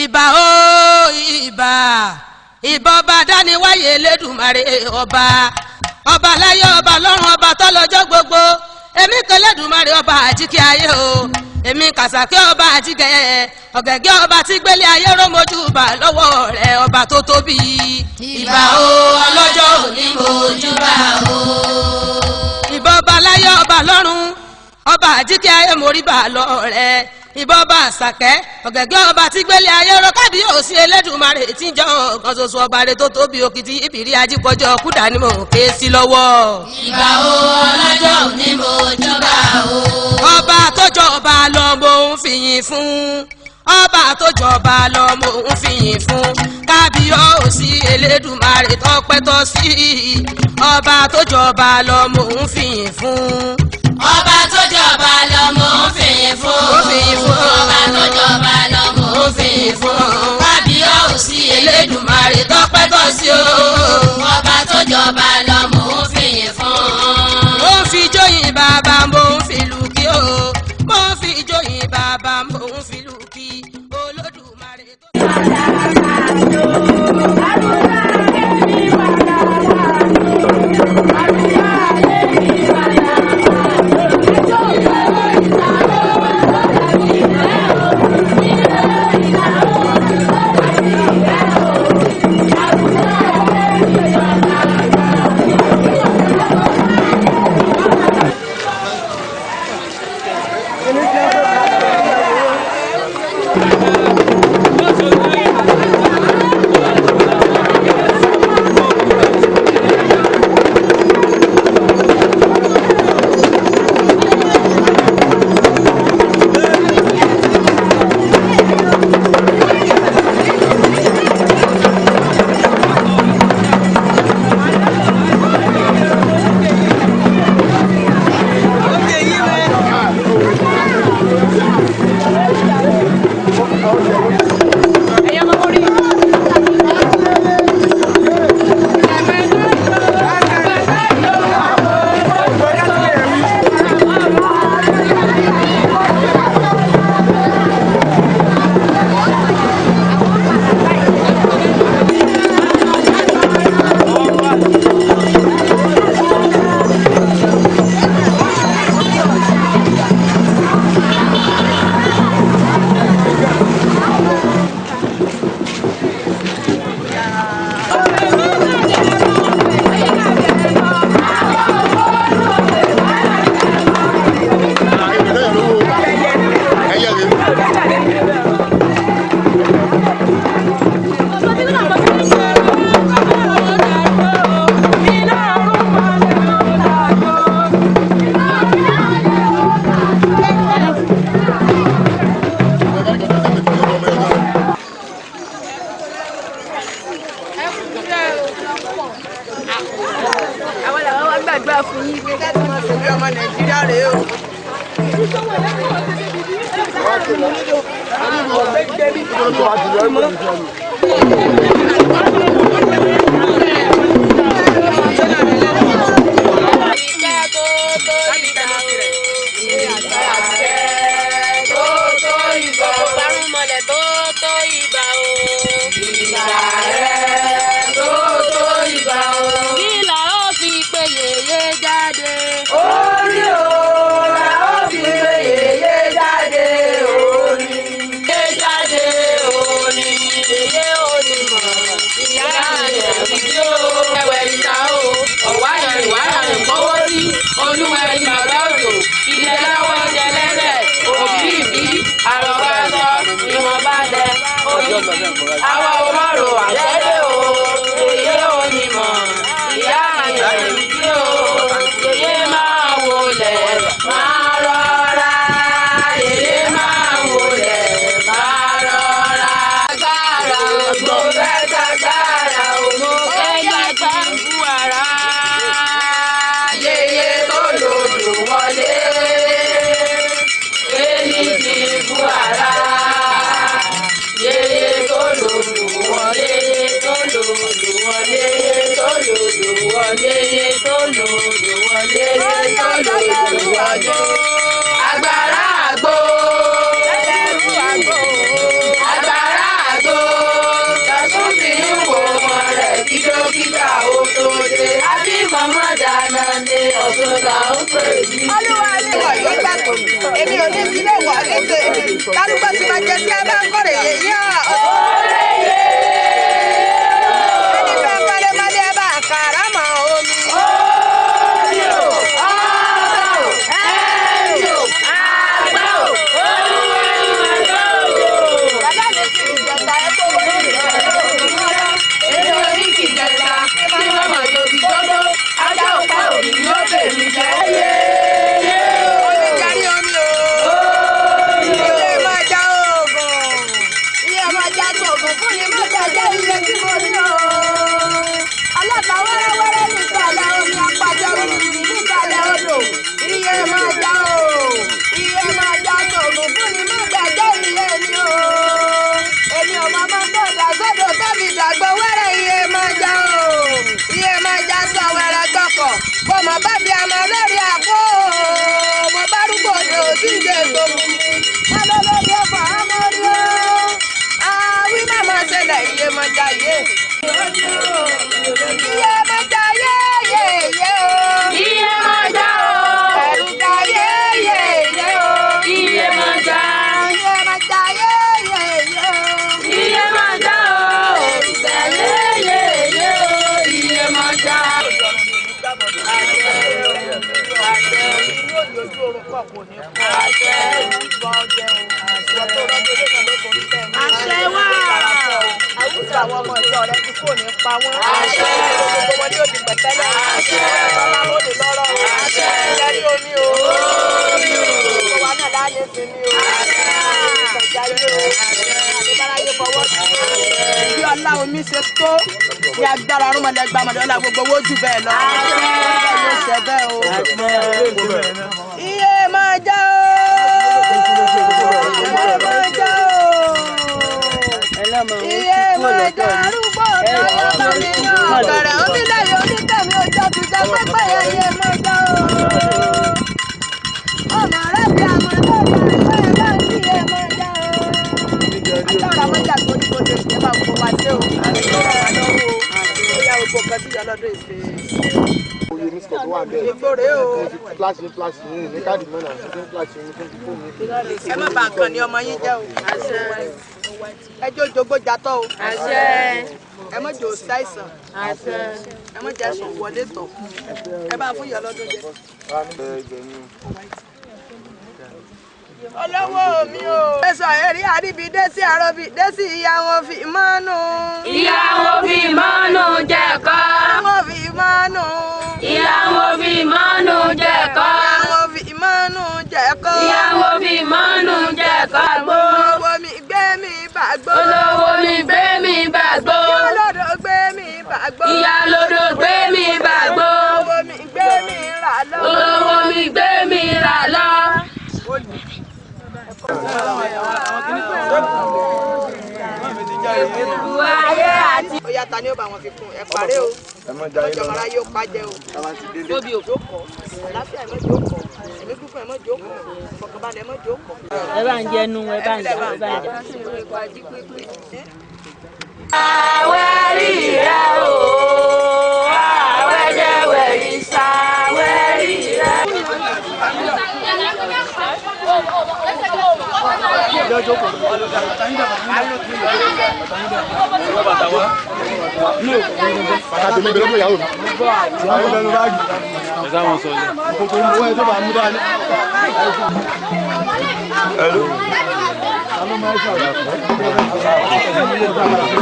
Ìbà o ìbà, ìbà ọba dániwáyé Elédùmarè ọba. Ọba láyé ọba lọ́run ọba tọ́lọ́jọ́ gbogbo. Èmi kan Elédùmarè ọba àjíkẹ́ ayé o. Èmi Kàsàkẹ́ ọba àjíkẹ́. Ọ̀gẹ̀gẹ̀ ọba tí gbélé ayé rómojú bà lọ́wọ́ rẹ̀ ọba tó tóbi. Ìbà o ọlọ́jọ́ òní mojúbà o. Ìbà ọba láyé ọba lọ́run ọba àjíkẹ́ ayé mórí bà lọ rẹ̀. Ìbà ọba àsàkẹ́ ọ̀gẹ̀gẹ̀ ọba tí gbélé ayé rọ kábíyèsí Elédùmarè tí ń jẹ́ ọ̀kan ṣoṣo ọba rẹ̀ tó tóbi òkìtì ìbírí ajíkọjọ́ kúdà ni mò ń ké sí lọ́wọ́. Ìbà o ọlọ́jọ́ òní mojúbà o. Ọba tó jọba lọ mò ń fìyìn fún. Ọba tó jọba lọ mò ń fìyìn fún. Kábíyèsí Elédùmarè tọ́pẹ́ tọ́ sí. Ọba tó jọba lọ mò ń fìyìn fún. Ọba tó jọba lọ mò ń fìyìn fún. Ọba tó jọba lọ mò ń fìyìn fún. Kábíyèsí Elédùmarè tọ́pẹ́ tọ́ sí o. Ọba tó jọba lọ mò ń fìyìn fún. Mo ń fi jóyìn bàbá mo ń fi lù kí o. Mo ń fi jóyìn bàbá mo ń fi lù kí Olódùmarè tó. Agbára àgbo. Agbára àgbo. Èmi ò ní sílé wọ̀ ní tèmi. Lárúgbó ti máa jẹ sí abáńkọ̀rẹ̀ yìí yá. Ẹni fẹ́ kọ́lé mọ́lé ẹ bá àkàrà mọ́ omi. Bàbá mi kì í jẹta ẹ kó wọlé ìjọba. Èmi ò ní kì í jẹta, kí wọ́n mọ̀ tóbi gbogbo, ajá òpá òbí ni ó bè mí jẹ́. Omi kárí omi o. Ilé máa já oògùn. Ilé máa já oògùn fún ni má jẹ́ ilé tí mo ní o. Ọlọ́pàá wẹ́rẹ́wẹ́rẹ́ nísàlẹ̀ omi apájọ wìrìwìrì nísàlẹ̀ odò. Iye máa já o. Iye máa já oògùn fún ni má jẹ́ ilé mi o. Èmi ò máa máa gbọ́dọ̀ sódò tóbi dàgbọ́ wẹ́rẹ́ iye máa já o. Iye máa já sọ wẹ́rẹ́ gbọ́kọ̀. Bọ́mọ bá bí ọmọ lórí àpò. Mo bá rúgbò ní òsì ń jẹ gbogbo. Wọ́n ló lórí ọkọ̀ ọmọ rí o. Àwí màmá ṣẹlẹ̀ iye máa já yé. Iye máa já yé yé yé o. Iye máa já o. Ẹ̀rù já yé yé yé o. Iye máa já. Iye máa já yé yé yé o. Iye máa já o. Ẹ̀rù já yé yé yé o. Iye máa já. Àṣẹ wà. Àwùjọ àwọn ọmọ ìjọ rẹ ti kò ní pa wọ́n. Àṣẹ. Gbogbo wọn ni ó di pẹ̀tẹ́lẹ̀. Àṣẹ. Bàbá mo lè lọ́rọ̀ o. Àṣẹ. Ìyẹ́rí omi o. Gbogbo wa náà láàyè sinmi o. Àṣẹ. Ìtàjáyé o. Àdébáráyé fọwọ́ sí o. Bí ọlá omi ṣe tó ní agbára ọ̀rúnmọ̀lẹ́gbàmọ̀lẹ́ ọlá gbogbo owó jù bẹ́ẹ̀ lọ. Àṣẹ. Yóò ṣe bẹ́ẹ̀ o. Iye máa já o. Iye máa já o. Iye máa já arúgbó ọ̀dọ́ bá mi yan ọ̀kàrà onílẹ̀ onítẹ̀mí ọjọ́ ti jẹ́ pẹ́pẹ́ iye máa já o. Ọmọ rẹ̀ bí àmọ́ lórí àìsàn ẹ̀ bá ń kí iye máa já o. Agbára mọ́jà tó ní kò lè ṣe bá gbogbo wa ṣe o. Àti tó ràn wá lọ́wọ́ o. Ó yá gbogbo nǹkan tí ìyá ọlọ́dún ìṣe. Oye ní sọ̀tún wà bẹ́ẹ̀. Ìgboro rèé o. Mo fi flash ní flash ní ní káàdì mọ́nà àti ní flash ní fún fóònù mi. Ẹ má bà nǹkan ní ọmọ yín jẹ́ o. Ẹ jẹ́ òjògbó jatọ́ o. Ẹ má jẹ́ òṣàìsàn. Ẹ má jẹ́ sùn wọlé tọ̀. Ẹ bá fún ìyá ọlọ́dún jẹ. Olówó mi o. Ẹ sọ eré àríbi dé sí àròbí dé sí ìyá wọn fi mọ́nù. Ìyàwó fi mọ́nù jẹ̀kọ́. Àwọn fi mọ́nù. Ìyàwó fi mọ́nù jẹ̀kọ́. Àwọn fi mọ́nù jẹ̀kọ́. Ìyàwó fi mọ́nù jẹ̀kọ́ gbó. Olówó mi gbé mi bàgbó. Olówó mi gbé mi bàgbó. Ìyá lọ́dọ̀ gbé mi bàgbó. Ìyá lódò gbé mi bàgbó. Olówó mi gbé mi rà lọ. Olówó mi gbé mi rà lọ. Ayé àti. Ó yá ta ni ó bá wọn fi kún ẹ parẹ́ o. Ẹ mọ jayé Ọjọ́ lọ. mara yóò pa jẹ o. Táwa ti délé. Tóbi ò jókòó. Àlàáfíà ẹ má jókòó. Ẹ̀mí gígùn ẹ má jókòó. Ìfọ̀kànbalẹ̀ ẹ má jókòó. Ẹ bá ń jẹnu, ẹ bá ń jẹ, ẹ bá ń jẹ. Àwẹ̀rí rẹ̀ o, àwẹ̀jẹ̀wẹ̀rí sàwẹ̀rí rẹ̀. Bàtà tèmi bẹ̀rẹ̀ fún ìyàwó mi. Àwọn bẹ̀rẹ̀ báàgì. Ẹ sáwọn sọ yẹn. Kòkòrò ìmọ̀ ẹ̀ tó bá mú dání. Hello. Ta ló máa ń ṣàlàyé?